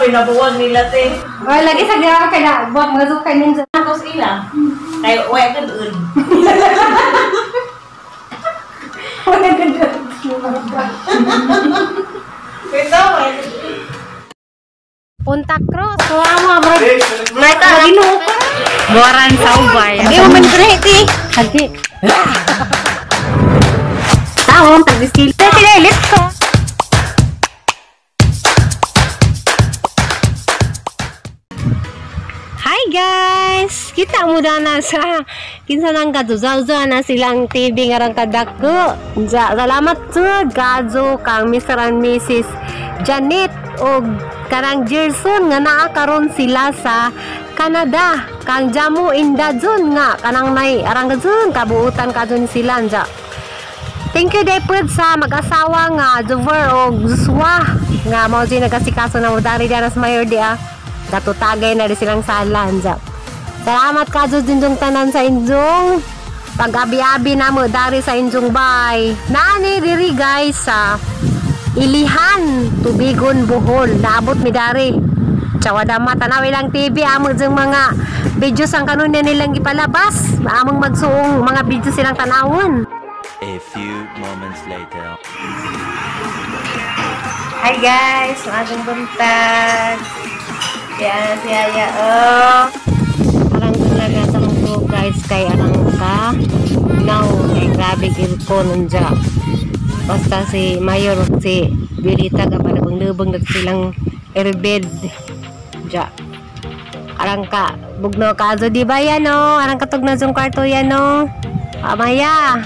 ra pinabuwag nila te. Oy, lagi sa gira kay na buwag mga kay ninja. Ako sa ila. Kay wa ka doon. Wala ka doon. Bitaw eh. Punta Cruz. Wa mo bro. Ginoo ko. Buwaran sa ubay. Di mo man dre ti. Hagi. Taon tag skill. Sige, let's go. Hi guys! Kita mo na sa kinsa nang kaduzawza na silang TV nga rang kadako. Salamat jud kadyo kang Mr. and Mrs. Janet og karang Gerson nga naa karon sila sa Canada. Kang Jamo Inda jud nga kanang nay arang jud kabuutan kadyo sila nja. Thank you depod sa mag-asawa nga Jover og Joshua nga mao jud nagasikaso na mo dari diyan sa mayor di ah. Katutagay na rin silang sala nja. Salamat kadyo dinjong tanan sa injong pag-abi-abi na mo dari sa injong bay. Naani diri guys sa Ilihan, Tubigon, Bohol. Naabot mi dari. Tsawadama tanaw ilang TV amo jung mga videos ang kanunya nilang ipalabas. Among magsuong mga videos silang tanawon. A few moments later. Hi guys, maagong buntag. Yan si Aya oh. Arang talaga sa mga guys kay arang ka. Now, kay grabe aircon unja. Basta si Mayor si Violeta ka para lubong na silang airbed. Ja. Arang ka bugno ka azo di ba yan no? Arang katog na jung kwarto yan no? Amaya.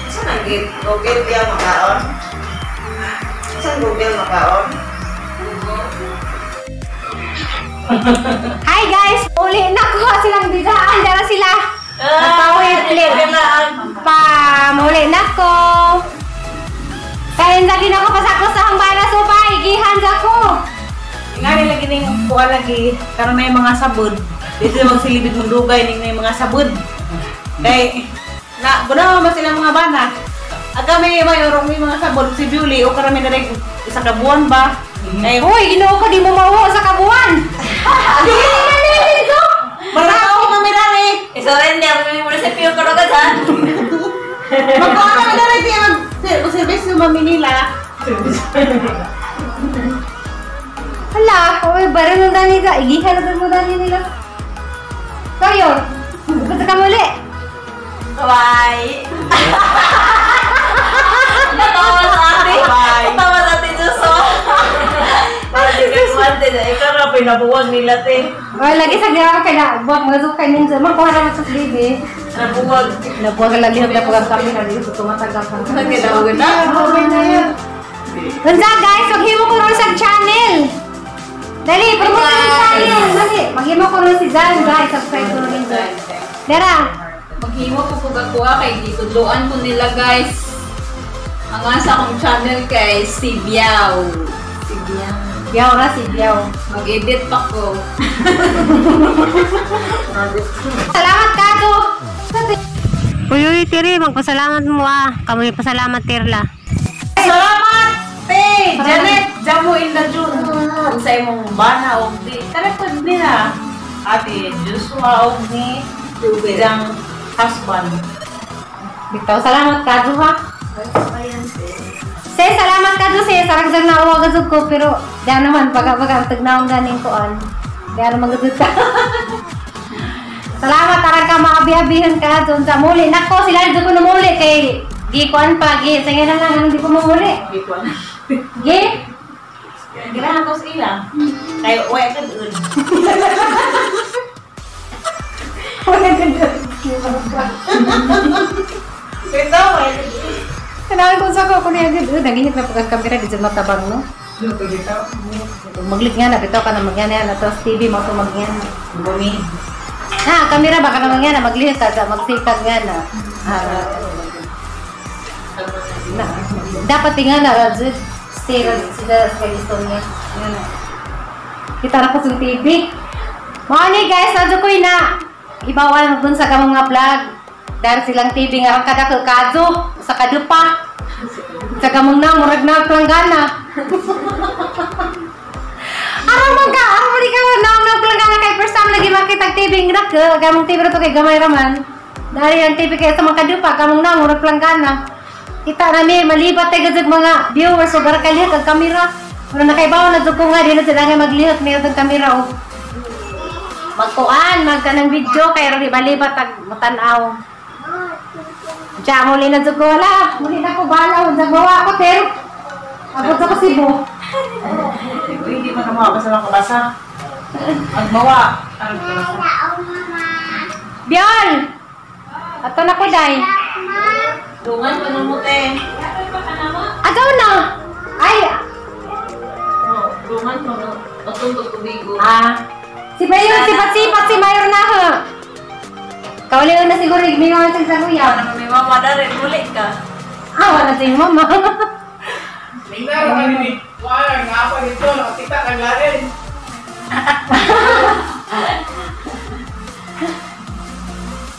Saan ang Google biya makaon? Saan Google makaon? Hi guys! Uli na ko silang bidaan. Dara sila. Nagpawit pa. Muli na ko. Kaya lagi na ko pasako sa hambana supay. Gihan sa ko. Nga nila gining kuha lagi. Karon na yung mga sabod. Dito magsilibid magdugay ning na yung mga sabod. Kay na guna man sila mga bana. Aga may mayorong may mga sabod si Julie o karami na rin isa ka buwan ba. Kay uy, Ginoo ko di mo mauho sa kabuwan. Dili na nito. Marao mamirari. I-surrender mo muna sa piyo ko ha. Magkuha na mirari di mag servisyo mami nila. Hala, oy baran na dani ka. Igihan na mo dani nila. Kayo. Basta ka muli. Bye. Natawa sa ate. Natawa sa ate Joso. Ikaw na pinabuwag nila te. Oy, lagi sa gira kay na buwag mga kay ninja. Magkuha na sa baby. Nabuwag. Nabuwag lagi na pag kami na dito tumatagal ka. Nagkita na. Unsa guys, maghimo ko ron sa channel. Dali, promote ko yung channel. Dali, maghimo ko ron si Zan guys, subscribe ko rin Zan. Dara. Maghimo ko pug ako kay gitudloan ko nila guys. Ang asa akong channel kay si Biao. Si Biao. Biao ra si Biao. Mag-edit pa ko. Salamat kato. Uy, uy, Tiri, magpasalamat mo ah. Kamu pasalamat Tirla. Salamat te Janet Jamo in the June. Sa imong bana og di. Tara pud nila. Ate Joshua og ni Jang husband. Bitaw salamat kadyo ha. Se salamat kadyo se sarang jang nauwa gadyo ko pero diyan naman baga-baga ang tagnaong ganing koan. Diyan naman gadyo ka. Salamat aran ka maabi-abihan ka dun sa muli. Nako sila dito ko namuli kay gi kuan pa gi sige na lang anong di ko mamuli. Gi kuan. Gi Gira ako sa ila. Kay wa ka doon. Wala ka doon. Bitaw eh. Kailangan ko sa ko niya gid. Naginit na pag kamera di matabang no. Maglit nga na bitaw ka na magyana na tapos TV mo to magyana. Gumi. Na kamera baka na magyana maglihit ka sa magsikag nga na. Na. Dapat nga na stay sila sa gusto niya. Nga na. Kita ra ko sa TV. Mao ni guys, adto ko na ibawal mo dun sa kamong nga vlog. Dahil silang TV nga ang kadako kadyo sa kadupa. Sa kamong na, murag na planggana. Araw man ka, araw man ikaw na na planggana kay first time lagi makita ang TV ng dako, kamong TV to kay gamay raman. Dari ang TV kay sa mga kadupa, kamong na murag planggana. Kita nami malibat tay gud mga viewers ug ara kalihok ang kamera. Pero nakaibaw na jud ko nga di na sila nga maglihok niya ang kamera og magkuan, magkanang video kay ro malibat ag matan-aw. Diya, muli na jud ko wala. Muli na ko balaw, nagbawa ko pero abot sa Cebu. Hindi man kamo basta lang kabasa. Agbawa. Biol! Ato na ko day. Dungan ko na mo, te. Agaw na. Ay, Oh, dungan ko na. Atong tubigo. ah. Si Mayor, sipat-sipat si Mayor na ha. Kauliw na siguro igmingon sa isang kuya. Ano may mama na rin, muli ka. Ah, wala si mama. Lingnar ka ni Wala nga pa dito, nakakita kang lain.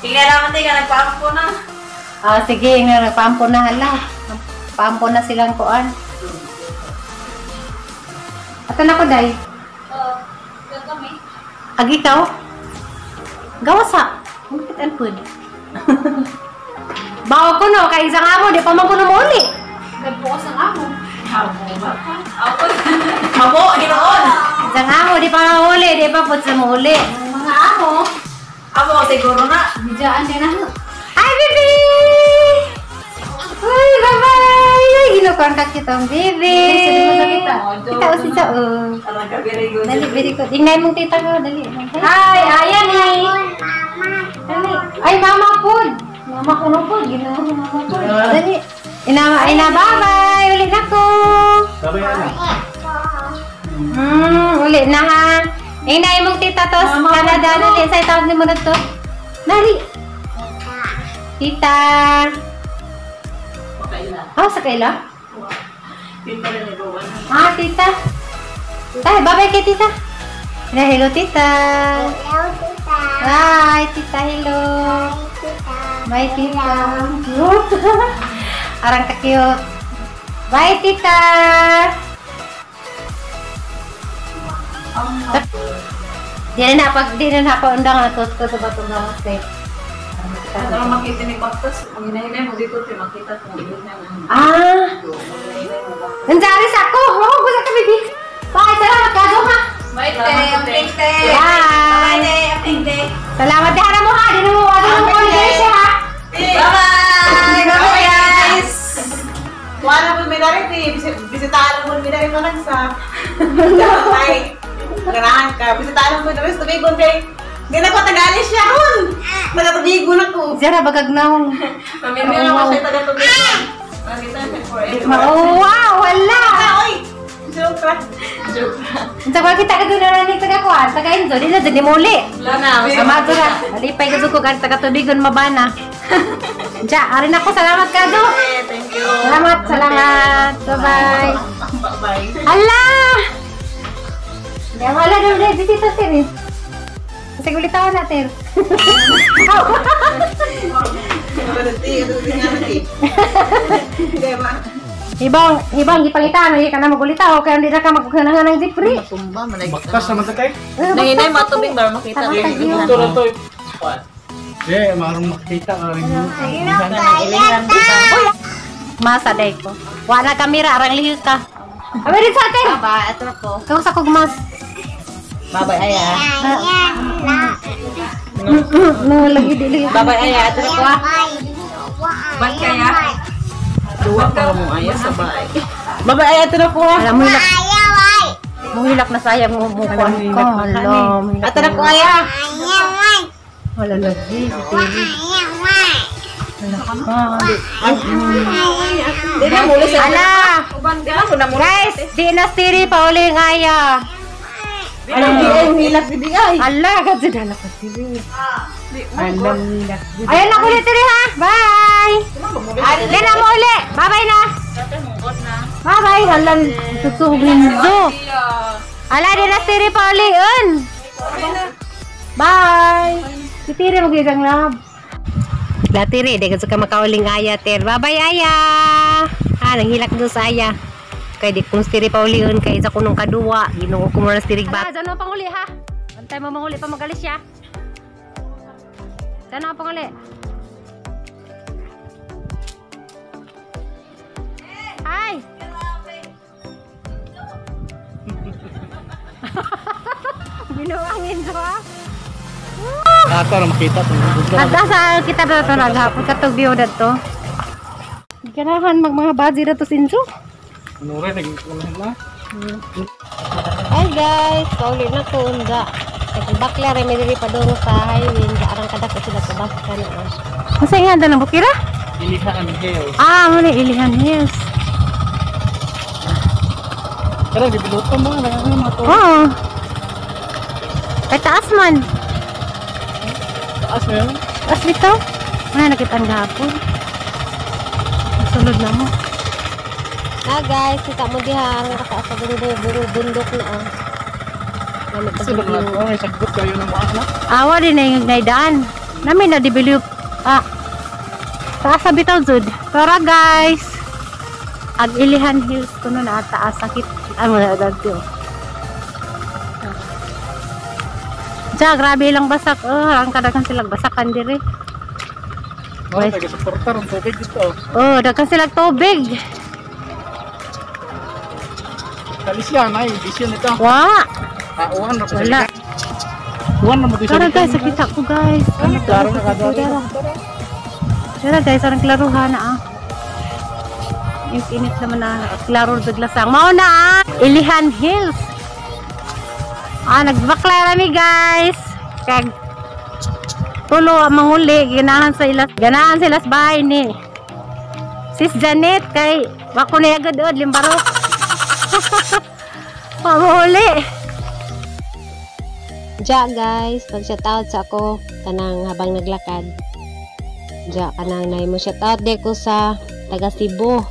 Tingnan naman te, ka nagpaampo na. Ah, sige, nga nagpaampo na hala. Paampo na silang kuan. Ato na ko day. Oo. Kami. Agi ikaw? Gawa sa. Bakit ang food? Bawa ko no, kay isang amo, di pa man ko numuli. Nagbukas ang amo. Ako. Amo, ginoon. Isang amo, di pa mahuli, di pa pud sa mahuli. Ang mga amo, Amo, siguro na. bidyaan din na. Hi, baby! Uy, bye-bye! Ay, ginukuan ka kitang baby! Kita o si Sao. Alam ka, very good. Dali, very good. Ingay mong tita ko, dali. Hi, ayan eh. Dali. Ay, mama pod. Mama ko no pod. Ginawa ko mama pod. Dali. Ina, ina, bye-bye. Uli na ko. Sabay ano? Uli na ha. Ingay mong tita to. Canada, dali. Sa tawag ni mo na to. Dali. Tita. Ah, sa kaila? Tita rin nagawa. Ah, tita. Tay, bye-bye kay tita. Ina, hello, tita. Hello, tita. Bye, tita. Hello. Bye, tita. Bye, tita. Arang ka-cute. Bye, tita. Di na pag di na ako undang atos ko sa batong gawas kay. Ano makita ni Baktas? Ang hinahinay mo dito, te, makita kung yun na. Ah, nandiyan sa ako. Wow, gusto ka, baby. Bye, salamat ka, ha. Bye, te. Ang pink, te. Bye. Bye, te. Ang pink, te. Salamat din mo ha. Di na mo ano mo siya ha. Bye-bye! Bye-bye, guys! Wala mo may dari ti bisitahan mo may dari man sa. Ay, ganahan ka. Bisitahan mo dari sa tubigon kay. Gana ko tagalis siya ron. Taga-tubigon ako. Zara bagagnaw. Pamilya ko siya taga-tubigon. Makita siya forever. Oh, wow, wala. Ah, oy. Joke ra. Joke lang. Sa kwa kita ka guna ni taga kuan, taga Enzo, di na di muli. Wala na. Sama to ra. Malipay ka ko kan taga tubigon mabana. Ja, arin ako salamat ka do. Okay, thank you. Salamat, salamat. Bye-bye. Bye-bye. Ala! Di wala daw na bisita sir. Eh. Kasi ulitawan natin. Ibang, ibang gipangitan, hindi ka na magulitaw, kaya hindi na ka magkuhanangan ng zipri. Tumba, manay. Baktas naman sa kay. Nanginay matubig para makita. Ito na to. Eh, marong makita ka rin. Masa day ko. Wala kamera, arang lihil ka. Abi rin sa atin. Baba, ito na ko. Kau sa kugmas. Babay, aya. No, lagi dili. Babay, aya. Ito na ko, ah. Ban kaya? Duwa ka mo, aya, sa bay. Babay, aya. Ito na ko, ah. Alam mo hilak. Mo hilak na sayang mo mo kuan ka. Hala, mo hilak. Ito na ko, aya. Wala lagi si TV. Wala ka. Di na muli sa... Ala! Di na ko na muli. Guys, di na siri pa uli ng aya. Alam, di ay, hilak, di ay. Ala, kasi dala ka siri. Alam nila. Ayan na ulit siri ha. Bye! Di na mo uli. Bye-bye na. Bye-bye. Hala, tutuhog ninzo. Ala, di na siri pa uli. Un. Bye! Si Tiri mag-igang lab. La Tiri, di ka suka makauling aya, Ter. Bye-bye, aya! Nanghilak doon sa aya. Kay di kong stiri pa ulion kay isa kunong kaduwa. Ginoo ko muna stirig ba. Ano pang uli ha? Antay mo manguli pa magalis siya. Sana pang uli. Hi. Binuangin ko ah. Ato ra makita tong. At sa kita na ito naghapon katog view na to. Ganahan mag mga baji na to sinjo. Ano rin nagkuhan na. Hi guys, pauli na ko unja. Nagbakla rin may diri pa doon sa highway unja arang kadak sila sa bus ka na. Asa nga dalang bukira? Ilihan Hills. Ah, mo ni Ilihan Hills. Pero gibiluto mo na mga to. Oo. Kay taas man. Taas mo yun. Taas bitaw. Wala nakita ang gahapon. Sulod na mo. Ah guys, kita mo diha arang kataas sa bundok, bundok na ah. Kasi na to, may sagbot kayo ng mga anak. Awa din na yung naidaan. Namin na develop. Ah. Taas sa bitaw jud. Tara guys. Ag Ilihan Hills kuno na taas sakit. Ano na dadto. Ja, grabe lang basak. Oh, ang kadagan sila basakan dire. Mga taga-suportar ang tubig dito. Oh, daghan sila tubig. Kalisya na, yung vision nito. Wa. Tauhan na Wala. Uwan na mo dito. Tara guys, sakita ko guys. Klaro na kada. Tara guys, arang klaruhan na ah. Yung init naman na klaro sa glasang. Mao na ah! Ilihan Hills. Ah, nagbakla rami guys. Kag tulo ang manguli, ganahan sa ilas, ganahan sila sa bahay ni. Sis Janet kay wako na agad od limbarok. Pamuli. Ja guys, pag shoutout sa ako kanang habang naglakad. Ja kanang nay mo shoutout de ko sa taga Cebu.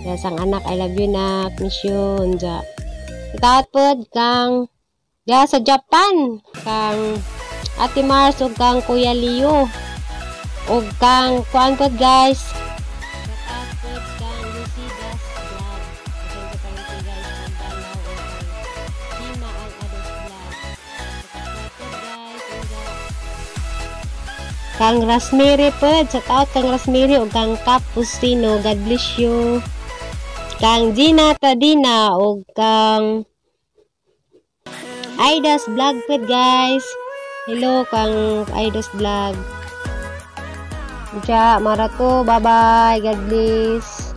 Ja sang anak, I love you nak, miss you. Ja. Shoutout pod kang ja sa Japan kang Ate Mars ug kang Kuya Leo ug kang kuan pod guys. Shoutout pod kang Lucy Das Vlog. Pasensya kayo guys pagdalaw ug kang Gina ang Ados Vlog. Kang Rasmiri pod, shout out kang Rasmiri ug kang Cappuccino, God bless you. Kang Gina Tadina ug kang Aidas Vlog pod guys. Hello kang Aidas Vlog. Ja, mara to, bye bye, God bless.